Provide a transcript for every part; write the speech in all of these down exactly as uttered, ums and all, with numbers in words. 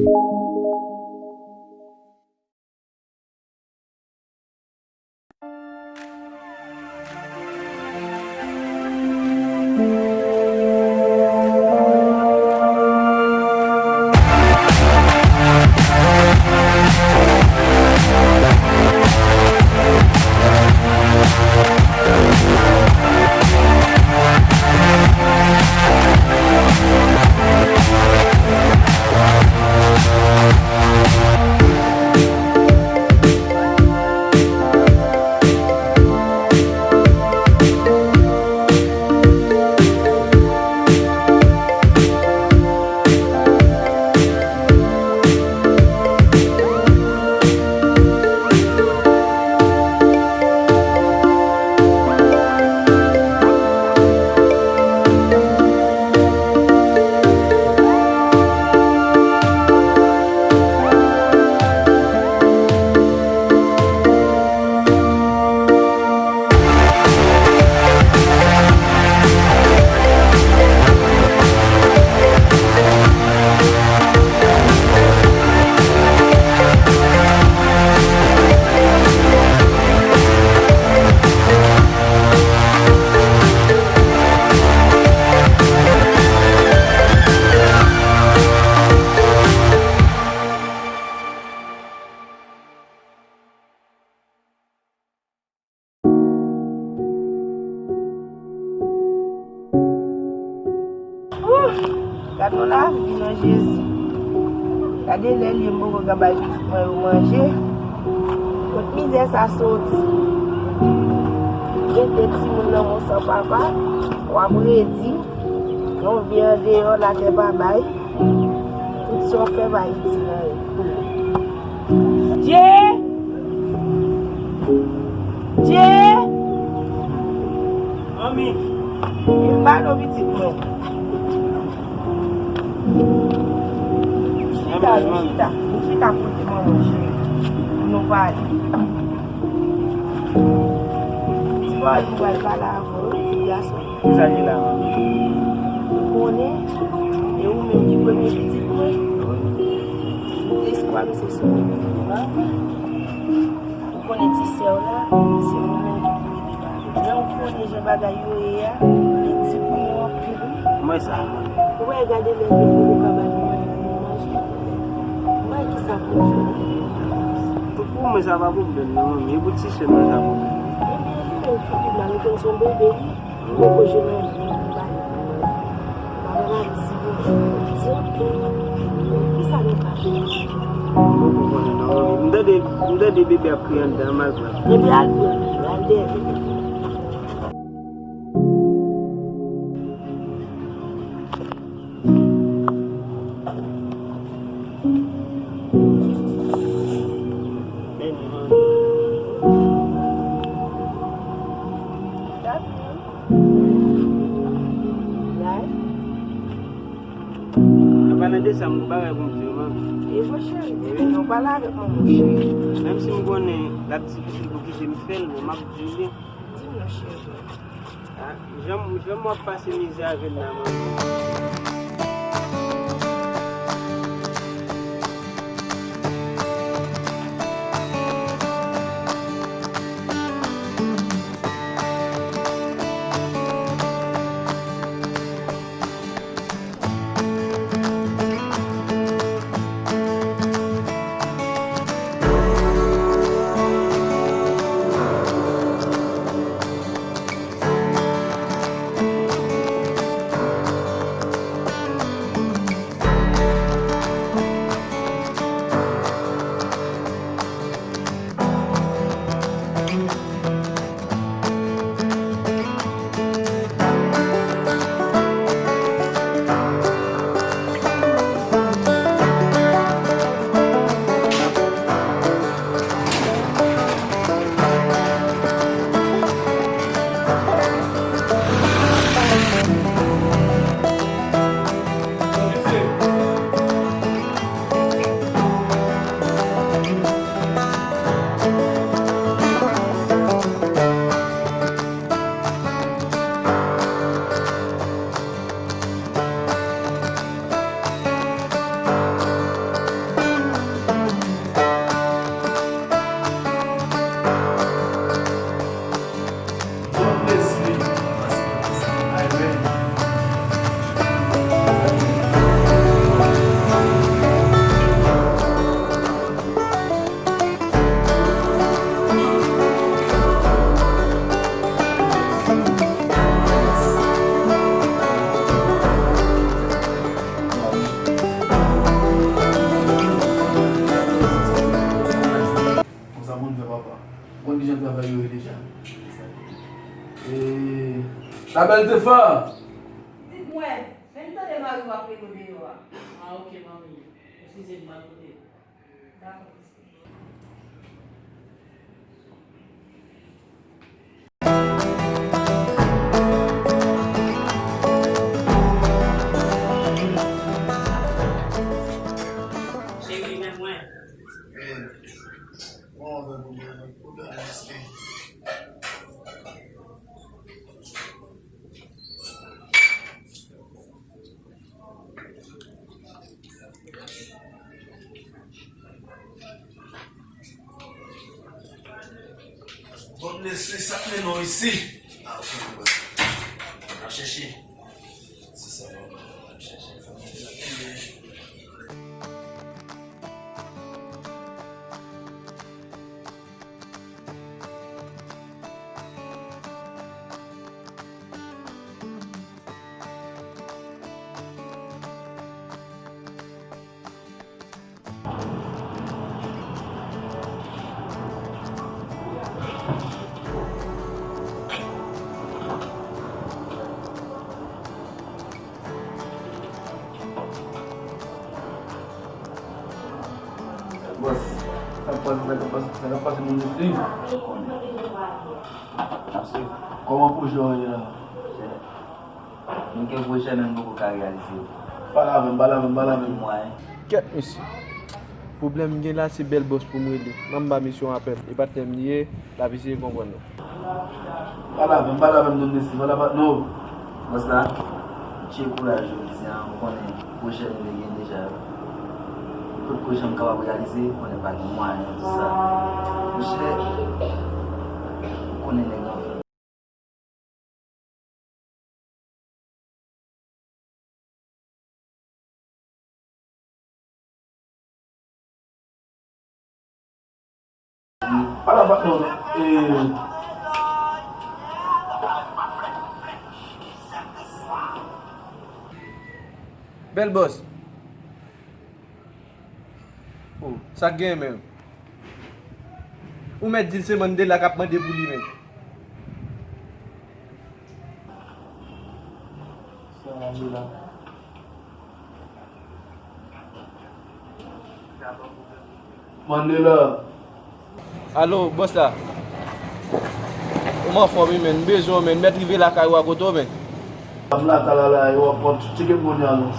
Ooh! Gad yon lavi nan Jezi. Gade lè l ye m poko ka bay pitit mwen yo manje. Kot mizè sa soti? Rete timoun nan men w san papa, w ap redi. Yon vi andeyò latè pa bay. Tout sa w fè pa itil anyen. Dye! Dye! Manmi! Vin ba nou pitit mwen. Chita, nou chita. Nou chita kote manman cheri. Pou nou pale. Ti bòy, nou pral pale avè w, ti gason. Kisa ki la? Ou konnen, e ou menm ki premye pitit mwen. Tout espwa m se sou ou. Ou konnen ti sè w la, se mwen menm ki pou ede pa. Lè ou konnen jan bagay yo ye a, li di pou nou anpil, wi. Mwen sa. Ou wè, gade lè nou poko ka ba nou manje pou nou manje. Ou wè kisa pou nou fè? Pou mwen sa pa pwoblèm non, manmi. E pou ti sè m nan sa pwoblèm. Ebyen, li menm ki pi mal, li konn se yon bebe, wi. Li poko jwenn anyen pou ba li pou manje. Bagay la di, Bondye, di anpil. Kisa nou ka fè? Mwen poko konnen non, manmi. M tande, m tande bebe ap kriye anndan, m al pran. Ebyen, al pran, al dèyè bebe. An palan de sa, m gon bagay pou m di w, manmi. E mwen cheri, di m non, pale avèk mwen, mon cheri. Menm si m konnen l ap difisil pou kite m fè l, men m ap di w li. Di m non, cheri. Ah, jan, jan w ap pase mizè avè l la, manmi. Abel Tefan! Pitit mwen, men m tande mari w ap rele w deyò a. Ah, ok, manmi. Eskize m, m al kote l. Dakò, pitit. Cheri, men mwen. Bon, bon, bon, bon, bon, bon, bon. Bon, mesye, sa k mennen w isi? Ah, ok, bon. N ap chèche. Se sa, bon, n ap chèche. Fò nou di sa. Bòs, sa k pase, sa k pase, sa k pase, moun yo di. Kòman pwojè w ye la? Gen kèk pwojè, men m poko ka reyalize yo. Pale avè m, pale avè m, pale avè m. Mwayen. Kèt, mesye. Pwoblèm m gen la, se Bèl Bòs pou m rele. Ban m ba mesye yon apèl. E patnè m li ye, l ap eseye konprann nou. Pale avè m, pale avè m, non, mesye, pale avè m, non. Bòs la, m tcheke w la jodi a, ou konnen pwojè nou te gen deja yo. Tout pwojè m kapab reyalize, ou konnen pa gen mwayen, tout sa. Monchè, ou konnen nèg anfè. Ala pa non. Eh. Bèl Bòs. Oh, sa k genyen menm? Ou mèt di l se Mandela k ap mande pou li menm. Sa Mandela. Mandela. Alo, bòs la. Ou anfòm wi, men. M bezwen w, men. M mèt rive lakay ou a kote w, men. M lakay la, la, e w ap, w ap tcheke m kounye a, non.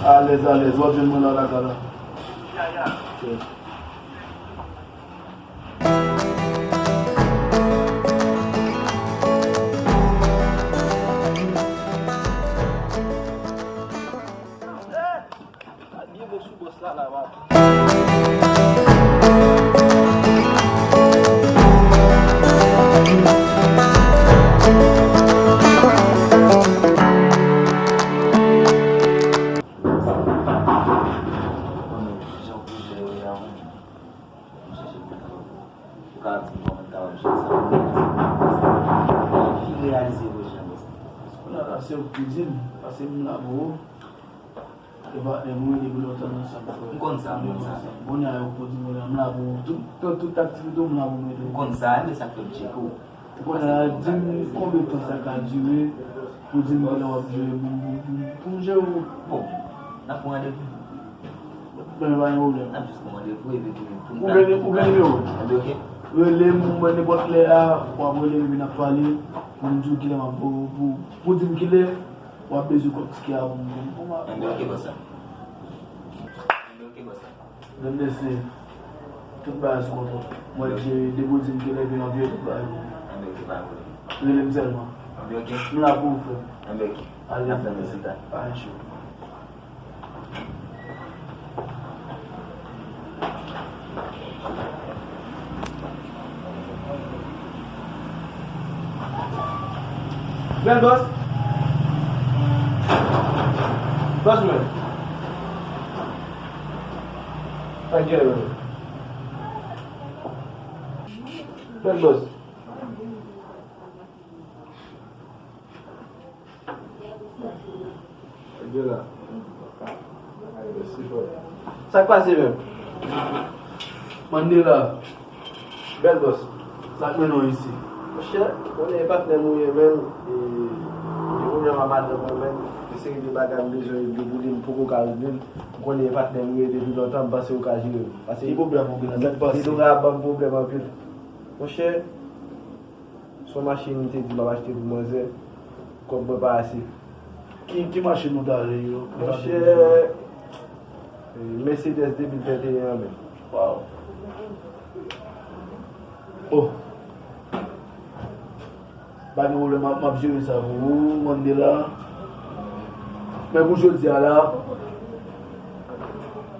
Alèz, alèz, w ap jwenn mwen nan lakay la. Byen bon sou bòs la, la, va. Ou ka di m kòman m kapab jere sa pou mwen. Anvi reyalize pwojè m. Kounye a la, se ou ki di m, paske m la pou ou. E patnè m wi, depi lontan nou ansanm, frè. M konn sa, m konn sa. Kounye a yo pou di mwen, m la pou ou. Tout, tout, tout aktivite w, m la pou mwen tou. M konn sa, men sa k fè m tcheke w. Ou konnen la, di m konbyen tan sa ka dire, pou di m kilè w ap jere pou m, pou m, pou m jere w. Bon, n ap pran randevou. Bon, pa gen pwoblèm. N ap jis pran randevou epi pou, pou m... Ou gen, ou gen nimewo m? Ebyen, oke. Rele m, mwen, nenpòt lè a, w ap rele m epi n ap pale, pou m di w kilè m ap, pou, pou, pou di m kilè w ap bezwen kòb tikè a pou m, pou m, pou m... Ebyen, oke, bòs la. Ebyen, oke, bòs la. Menm mesye, tout bagay sou kontwòl. Mwen, jere, depi w di m kilè, epi n ap jere tout bagay pou mwen. Anben, oke, pa gen pwoblèm. Rele m sèlman. Anben, oke. M la pou ou, frè m. Anben, oke. Alèz, alèz. N ap fè rezilta. Pa gen cho. Bèl bòs. Bòs mwen. Pa gen, bèl bòs. Sa k pase menm? Mandela. Bèl bòs. Sa k mennen w isi? Monchè, konnen e patnè m ou ye menm, e m gen pwoblèm ak madanm mwen menm, gen seri de bagay m bezwen regle pou li, m poko ka regle l. M konnen e patnè m ou ye depi lontan, m panse ou ka jere l. Paske ki pwoblèm ou gen la? Sa k pase? Li tou ka ban m pwoblèm anpil. Monchè, se yon machin li te di m ap achte pou manzè, kòb mwen pa ase. Ki, ki machin ou ta vle yo? Monchè, Mercedes de mil venteyen an menm. Waw. Oh. Pa gen pwoblèm, m ap, m ap jere sa pou ou, Mandela. Men pou jodi a la,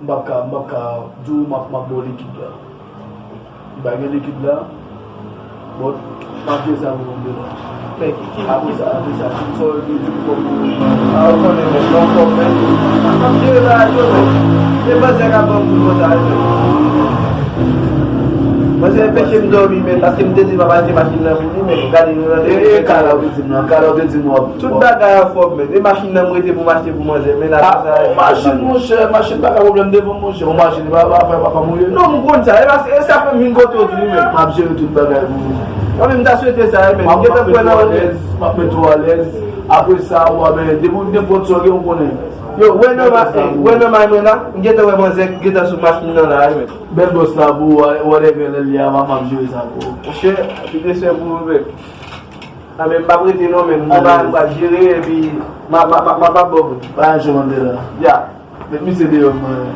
m p ap ka, m p ap ka di w m ap, m ap ba w likid la. M pa gen likid la. Bon, m ap jere sa pou ou, Mandela. Men ki, ki, apre sa, apre sa, si m fò yo di m kòb pou ou. A, ou konnen, men, non, kòb, men. M ap jere bagay yo, men. Se manzè k ap ban m kou konsa, men. Manzè enpeche m dòmi, men, paske m te di m ap achte machin nan pou li, men gade nou nan... E, e, ka la ou te di m nan, ka la ou te di m w ap... Tout bagay anfòm, men. E machin nan m rete pou m achte pou manzè, men la, sa, machin, monchè, machin pa ka pwoblèm devan m, monchè. Yon machin, pa, pa, pa, pa fè m ou ye. Non, m konn sa, e pa, e sa fè m vin kote w tou, men. M ap jere tout bagay pou ou. Mwen menm, m ta swete sa, men. M gentan kwè nan ou, men. M ap met ou alèz. Apre sa, w a, men, depi w nenpòt sa w gen, ou konnen. Yo, wè nan ma, wè nan may mwen la, m gentan wè manzè gentan sou machin nan la, men. Bèl bòs la pou ou, whatever lè l ye a, m ap jere sa pou ou. Monchè, tout respè pou ou, men. A, men m p ap rete non, men m gen bagay m pral jere, epi m a, m a, m a, m a, m ap ba w. Pa yon jònde la. Ya. Met misye deyò, mwen.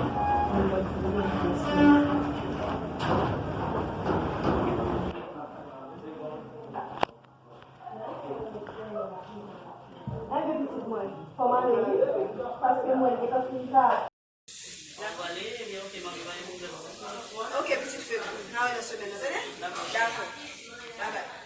Gade pitit mwen, fò m ale wi, paske mwen gentan fin ta. Dakò, ale, ebyen, oke, manmi, pa gen pwoblèm. Oke, pitit fi m, n a wè nan semèn nan, tande? Dakò. Bye bye.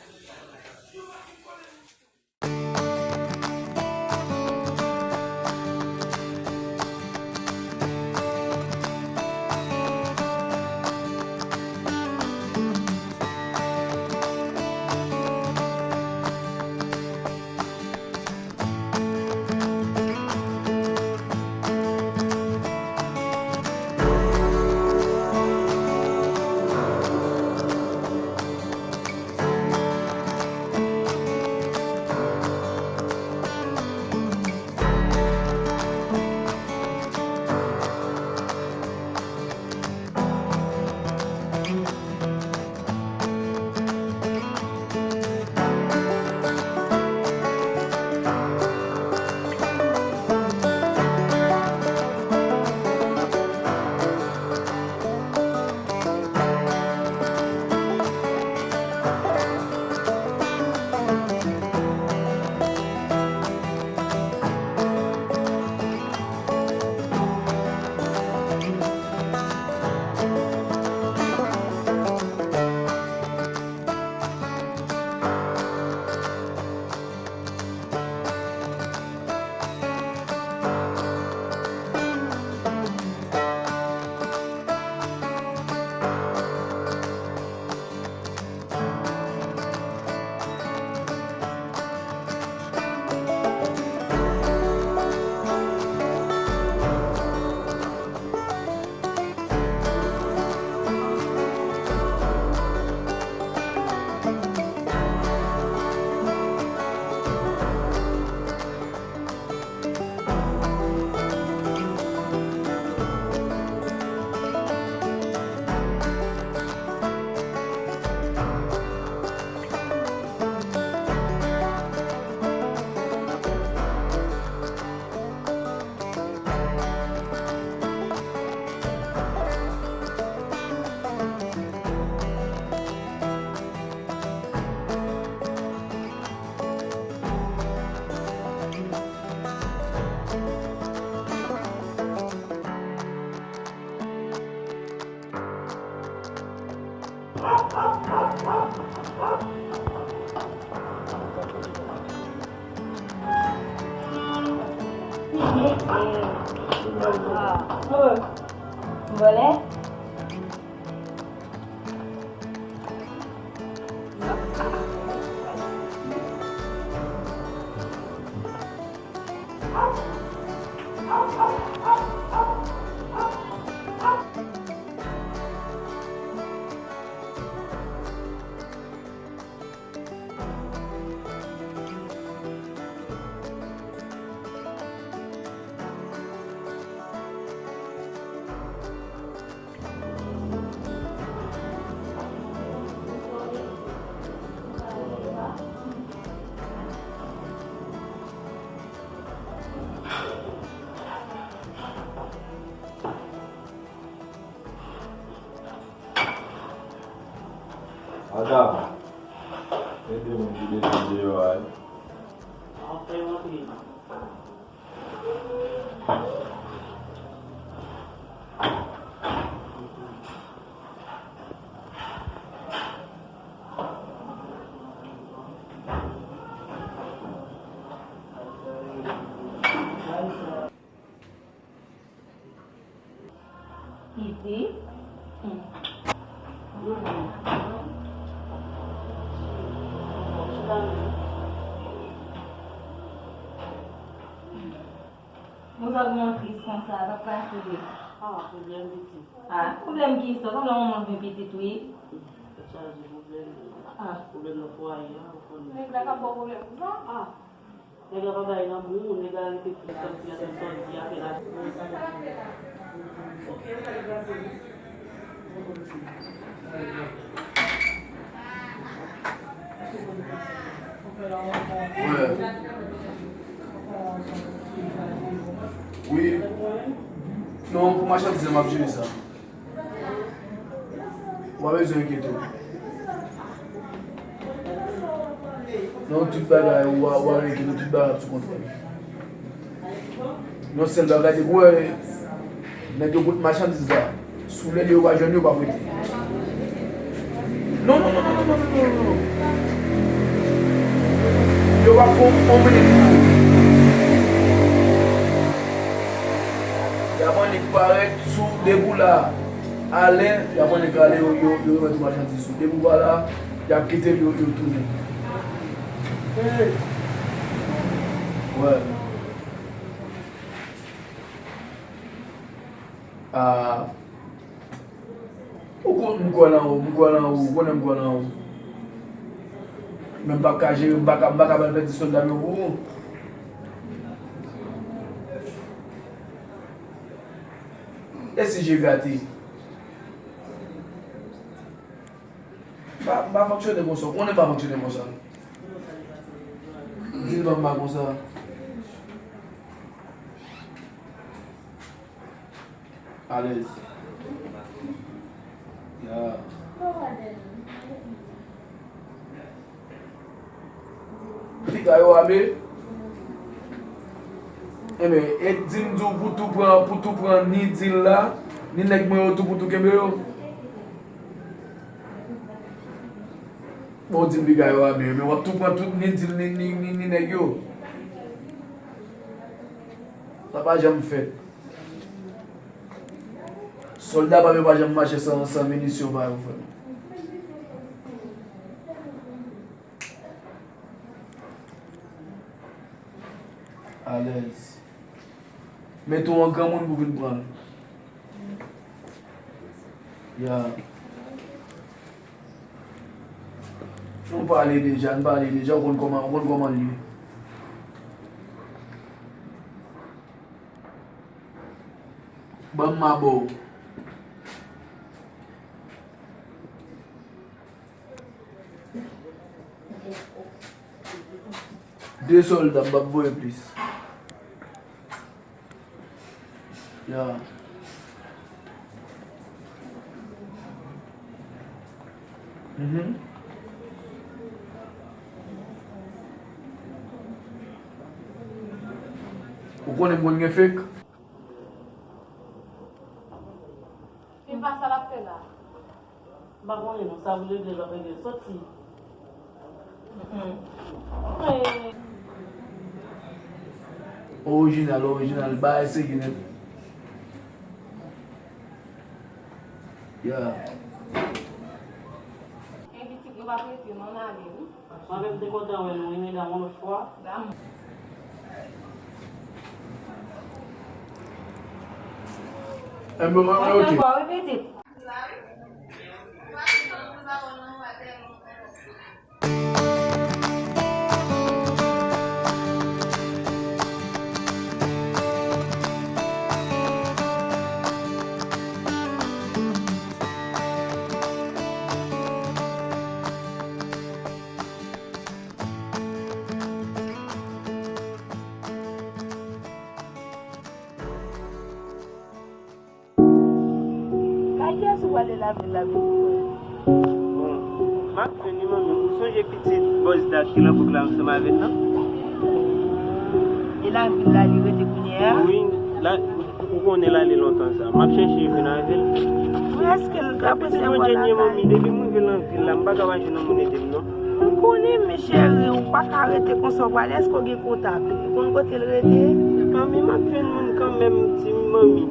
Vòlè. Madam, gen de moun ki desann deyò a wi. Piti. Hmm. Moun sa ap gen yon kris konsa, pa pase li. Ah, pwoblèm pitit. Ah, pwoblèm ki sa? Konbyen manman vin pitit wi? Tèt chaje pwoblèm. Ah. Pwoblèm nan fwaye a, ou konnen. Nèg la ka ba w pwoblèm konsa? Ah. Nèg la pa bay lanmou, nèg la rete pou sa, pou sa, sa, sa, di apèl a. Wi. Wi. Non, pou machandiz la, m ap jere sa. Ou pa bezwen enkyete w. Non, tout bagay, ou pa, ou pa enkyete w, tout bagay ap sou kontwòl. Yon sèl bagay, depi w wè nèg yo pot machandiz la, si w lè yo pa jwenn yo, pa prete. Non, non, non. Yo pa pran yon minit pou ou. Y ap annik parèt sou depi w la. Ale, y ap annik ale, yo, yo, yo remèt ou machandiz ou. Depi w pa la, y ap kite l, yo, yo tounen. Wè. Ah. Ou kon-, m kwè nan ou, m kwè nan ou, ou konnen m kwè nan ou. Men m p ap ka jere, m pa ka, m pa ka pèdi sòlda m yo pou ou. E si je gate? M pa, m pa fonksyone konsa. Ou konnen m pa fonksyone konsa. Di l ban m pa konsa. Alèz. Ya. Piga yo ame. Enben, e di m di w pou tou pran, pou tou pran ni dil la, ni nèg mwen yo tou pou tou kenbe yo. Bon, w di m piga yo ame, men w ap tou pran tout ni dil, ni, ni, ni, ni nèg yo. Sa pa janm fèt. Sòlda pa m yo pa janm mache san, san minisyon pa yo, frè m. Alèz. Mete w an granmoun pou vin pran l. Ya. Nou pale deja, n pale deja, ou konn kòman, ou konn kòman l ye. Ban m ma ba w. De sòlda, m p ap voye plis. Ya. Mhm. Ou konnen m konn gen fake? E pa sa l ap fè la. M pa konnen non, sa vle di l ap regle soti. Orijinal, orijinal, bagay serye nèt. Ya. E pitit yo pa prete non, n ale wi. Mwen menm te kontan wè nou wi medam yon lòt fwa. Enben, enben, ok. Yon lòt fwa wi pitit. Kay kiyès ou prale lave l la, pitit mwen? Bon, M ap jwenn li, manmi. Ou sonje pitit bòs dat ki nan bouk la ansanm avè l nan? E lavil la li rete kounye a? Wi, la, ou konnen l ale lontan sa. M ap chèche vin avè l. Wi, èske l ta pitit mwen dènye, manmi. Depi m rive nan vil la, m pa ka pa jwenn yon moun ede m, non. M konnen, men cheri, ou pa ka rete konsa, ou prale. Èske w gen kontak li? Ou konn kote l rete? Manmi, m ap jwenn moun kanmenm, ti manmi.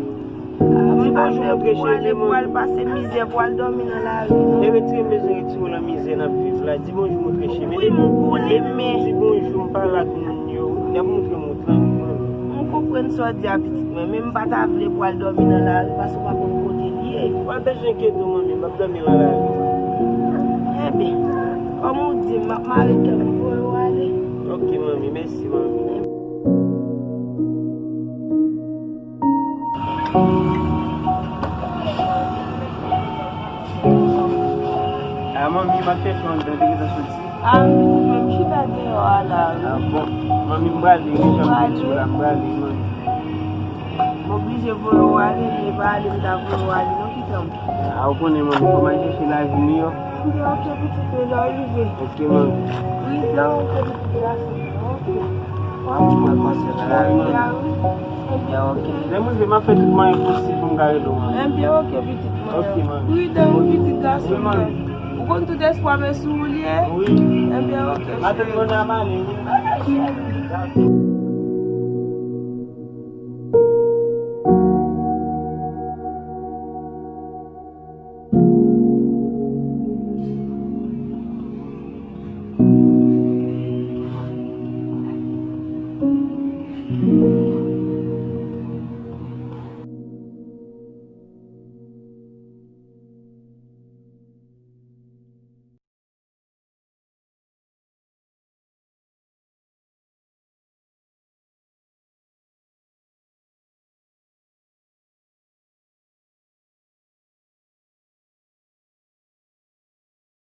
Di bonjou, montre cheve, manmi. Pou al pase mizè, pou al dòmi nan lari, non. E retire m bezwen retire w nan mizè n ap viv la. Di bonjou, montre cheve. Wi, m konnen, men. Di bonjou, m pale ak moun yo. Y ap montre m wout lan, manmi. M konprann sa w di a, pitit mwen, men m pa ta vle pou al dòmi nan lari, paske w pa konn kote l ye. W ap bezwen kite w, manmi, m ap dòmi nan lari. Enben, kòm ou di m, m ap mare kè m, m voye w ale. Ok, manmi, mèsi, manmi. A, manmi, m ap chèche w anndan, te gentan soti. A, pitit mwen, m chita deyò a la, wi. A, bon. Manmi, m prale, wi, jan m te di w la, m prale, manmi. M oblije voye w ale, men pa ale m ta voye w ale, non, kite m. A, ou konnen, manmi, fò m al chèche lavi miyò. Enben, ok, pitit mwen, lè w rive. Ok, manmi. Pridan, ok, pitit gason mwen, ok. W ap jwenn konsèy la, wi, manmi. Enben, ok. Lè m rive, m ap fè tout mwayen posib pou m ka rele w, manmi. Enben, ok, pitit mwen. Ok, manmi. Pridan, wi, pitit gason mwen. Ou konn tout espwa m sou ou li ye? Wi. Enben, ok. Maten, mwen ap ale, wi.